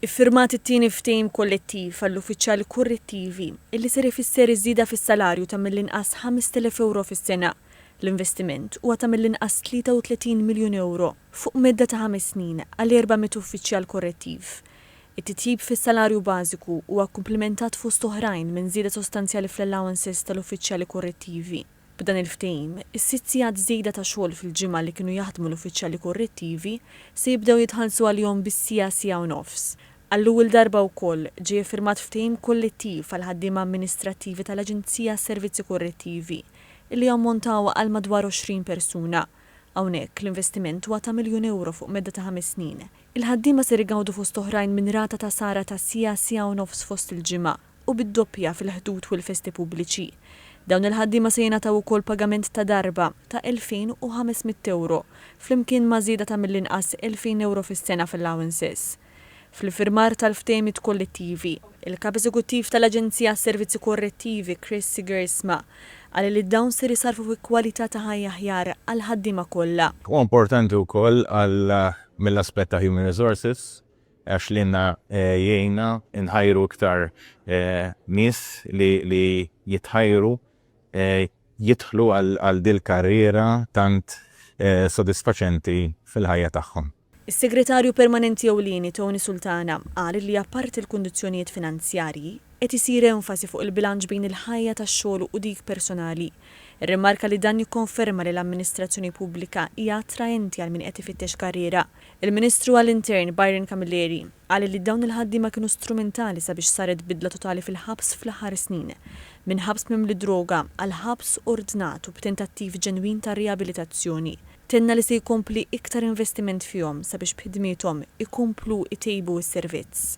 Iffirmat it-tieni ftehim kollettiv għall-uffiċjali korrettivi illi ser ifisser żieda fis-salarju ta' mill-inqas 5,000 ewro fis-sena. L-investiment huwa ta' mill-inqas 33 miljun ewro fuq medda ta' 5 snin għal 400 uffiċjal korrettiv. It-titjib fis-salarju bażiku huwa kkumplimentat fost oħrajn minn żieda sostanzjali fl-allowances tal-uffiċjali korrettivi. B'dan il-ftehim, is-sitt sigħat żejda ta' xogħol fil-ġimgħa li kienu jaħdmu l-uffiċjali korrettivi se jibdew jitħallsu għalihom bis-siegħa, siegħa u nofs. Għall-ewwel darba wkoll, ġie iffirmat ftehim kollettiv għall-ħaddiema amministrattivi tal-Aġenzija għas-Servizzi Korrettivi, illi jammontaw għal madwar 20 persuna. Hawnhekk, l-investiment huwa ta' miljun ewro fuq medda ta' 5 snin. Il-ħaddiema ser igawdu fost oħrajn minn rata ta' sahra ta' siegħa, siegħa u nofs fost il-ġimgħa u bid-doppja fil-Ħdud u l-festi pubbliċi. Dawn il-ħaddiema se jingħataw ukoll pagament ta' darba ta' 2,500 ewro flimkien ma' żieda ta' mill-inqas 2,000 ewro fis-sena f'allowances. Fl-iffirmar tal-ftehimiet kollettivi, il-Kap Eżekuttiv tal-Aġenzija għas-Servizzi Korrettivi Chris Sigersma qal li dawn ser isarrfu fi kwalità ta' ħajja aħjar għall-ħaddiema kollha. Huwa importanti wkoll għal mill-aspett ta' human resources għax lilna jgħinna nħajru iktar nies li jitħajru jidħlu għal dil-karriera tant sodisfaċenti fil-ħajja tagħhom. Is-Segretarju Permanenti Ewlieni Tony Sultana qal li apparti l-kundizzjonijiet finanzjarji, qed isir enfasi fuq il-bilanċ bejn il-ħajja tax-xogħol u dik personali. Irrimarka li dan jikkonferma li l-amministrazzjoni pubblika hija attraenti għal min qed ifittex karriera. Il-Ministru għall-Intern Byron Camilleri qal li dawn il-ħaddiema kienu strumentali sabiex saret bidla totali fil-ħabs fl-aħħar snin, minn ħabs mimli droga għal ħabs ordnat u b'tentattiv ġenwin ta' riabilitazzjoni. Tenna li se jkompli iktar investiment fihom sabiex b'ħidmiethom ikomplu jtejbu s-servizz.